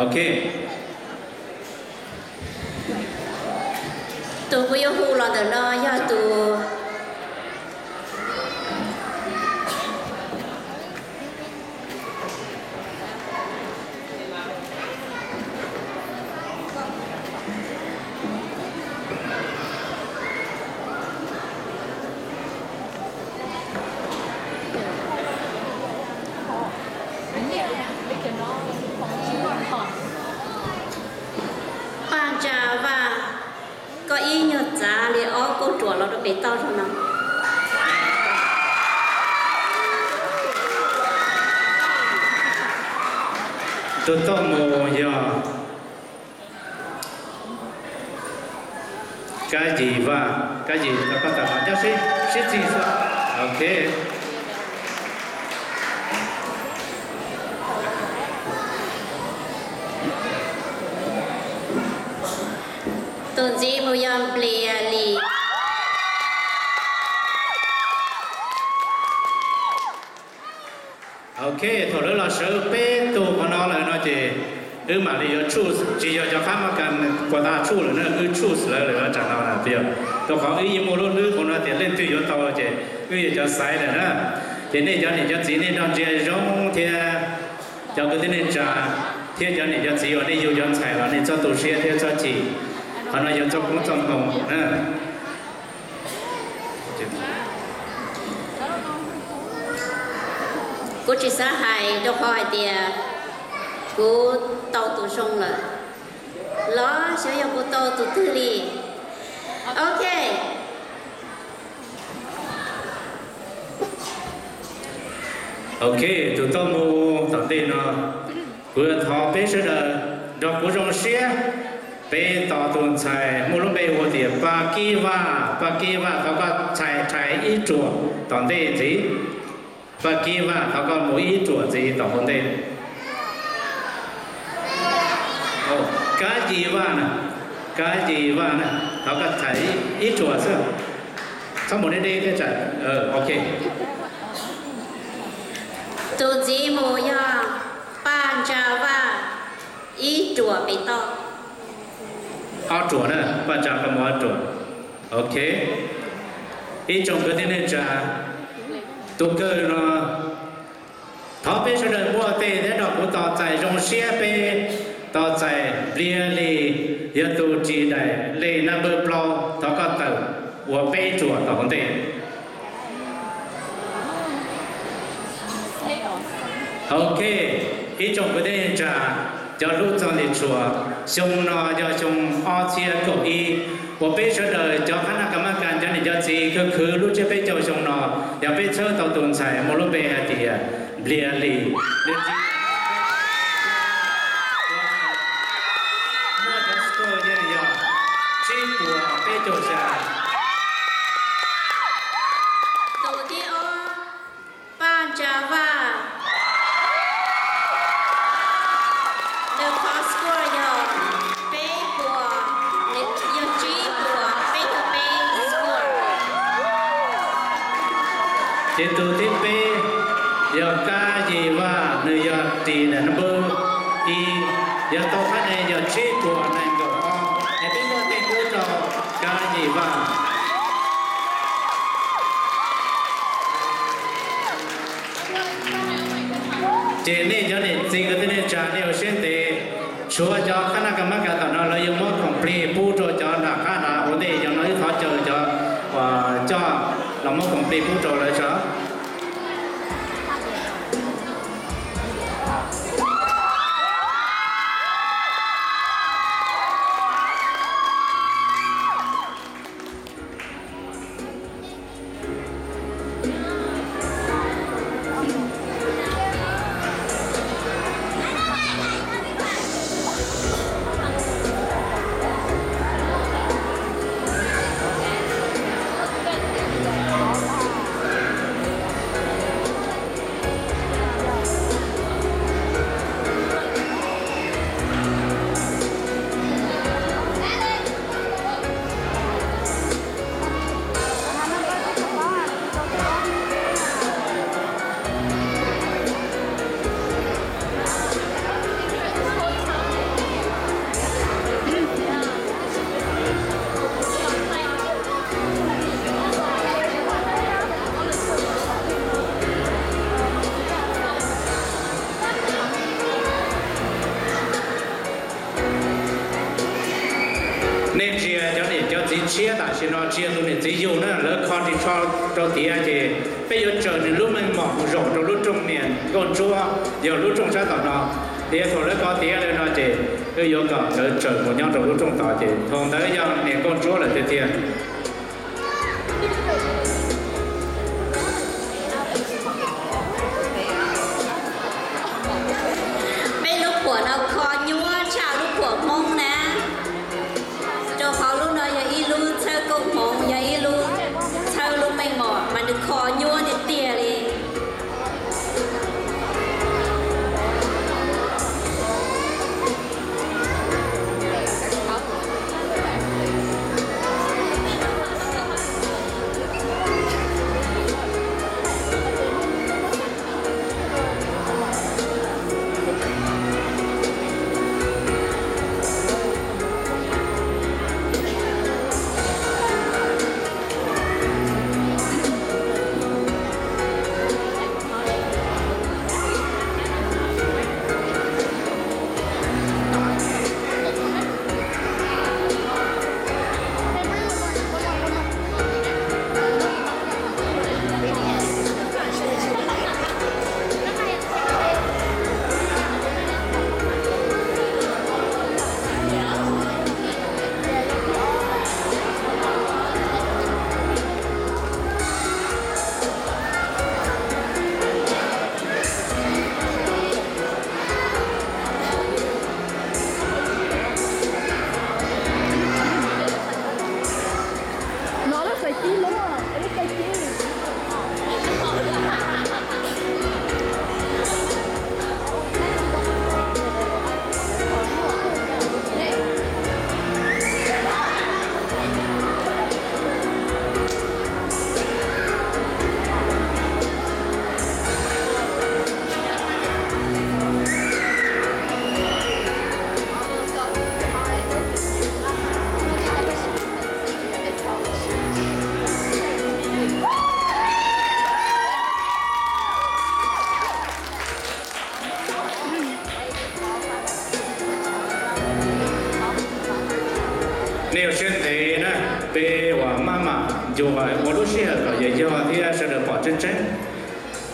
Ok. Tus kuv yuav hu los ntawm no yog tus Paj Ntsa Vaj, koj ib nyuag txav li ob kauj ruam los rau pem toj zoo no. Tus toj mus yog Kab Yis Vaj, Kab Yis, koj tawm los nyob sib txig xwb. Ok. Tus ntxiv mus yog Nplias Lis. Ok, thaum lawv los sawv peb tug qhov no lawm no ces wb mam li yuav tshuj, tsis yog cov qab mab kas kuas tas tshuj lawm na, wb tshuj lawv lawm no tsam no na, rau qhov wb yeej muaj lub hlwb qhov no tias leej twg yuav tau ces wb yuav cov xaiv lawm na. Ces nej cov niam cov txiv nej nrog ntsia zoo thiab cov kwv tij neej tsa thiab cov niam cov txiv uas nej yug cov ntxhais los nej txhob tu siab thiab txhob chim. Qhov no yog txoj koob txoj hmoo na. Kuv tsis xav hais rau qhov hais tias kuv tau tus zoo lawm los xyov yog kuv tau tus twg li. Ok. Ok, tus tau mus tom ntej no, kuv yuav thov peb sawv daws nrog kuv zoo siab, peb tos tus ntxhais muaj lub npe hu tias Paj Kib Vaj. Paj Kib Vaj, thov koj txhais rhais ib ruam tom ntej ntxiv. Paj Kib Vaj, thov koj mus ib ruam ntxiv tom hauv ntej. Kab Yis Vaj na, Kab Yis Vaj na, thov koj txhais ib ruam xwb, txhob mus deb deb thiab tsam. Ok. Tus ntxiv mus yog Paj Ntsa Vaj, ib ruam pem toj. Ob ruam na, Paj Ntsa koj mus ob ruam. Ok. Ib tsoom kwv tij neej tsa, tus kawg no, thov peb sawv daws npuaj teg thiab nrog kuv tos txais zoo siab peb tos txais Nplias Lis, yog tus ris daim lej naj npawb plaub, thov koj tawm ua peb ruam tom hauv ntej. Ok, ib tsoom kwv tij neej tsa, cov hlub txog lim tshuam, xyoo no yog xyoo ob txhiab kaum ib, uas peb sawv daws cov qhab naj kas mab kas cov niam cov txiv khwv khwv lub tsiab peb caug xyoo no, yog peb txhawb tau tus ntxhais muaj lub npe hais tias Nplias Lis, nws tsis muaj cov score yeej yog tsib puas peb caug xya. Tus thib ob, Paj Ntsa Vaj, nws qhov score yog peb puas, yog tsib puas peb caug peb score. Ces tus thib peb yog Kab Yis Vaj, nws yog ris daim naj npawb ib, yog tau qhab de yog tsib puas nees nkaum ob. Es peb muab tej kub rau Kab Yis Vaj. Ces nej cov niam txiv kwv tij neej tsa nej ua siab ntev, tshuav cov qhab naj kas mab kas tom no lawv yuav muab khoom plig pub rau cov nram qab nram ua ntej, yog no wb thov caw cov uas coj los muab khoom plig pub rau lawv tso. Siab tam sim no tsis yog tus niam txiv yug na, lawv kho ris tsho rau tiav ces peb yuav tsaws nws lub meej mom mus zaum rau lub rooj niam nkauj ntsuab, yog lub rooj sab tom no. Tiav thaum lawv kho tiav li no ces wb yuav kom lawv tsaws mus nyob rau lub rooj tod ces thaum ntawd yog niam nkauj ntsuab lawm tiag tiag. Peb lub phuam no kho nyuaj tshaj lub phuam Hmoob na. Rau qhov lub no yog ib lub txhawb koob hmoov, yog ib lub txhawb lub meej mom mas nws kho nyuaj tiag tiag li. Nej ua siab ntev na, peb uas maj mam ncuav ua lub sij hawm kom yog yog thiab sawv daws pom tseeb tseeb.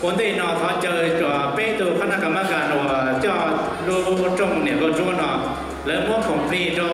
Ua ntej no thov caw peb tug qhab nab kas mab kas uas coj lub rooj niam nkauj ntsuab no, lawv muab khoom plig rau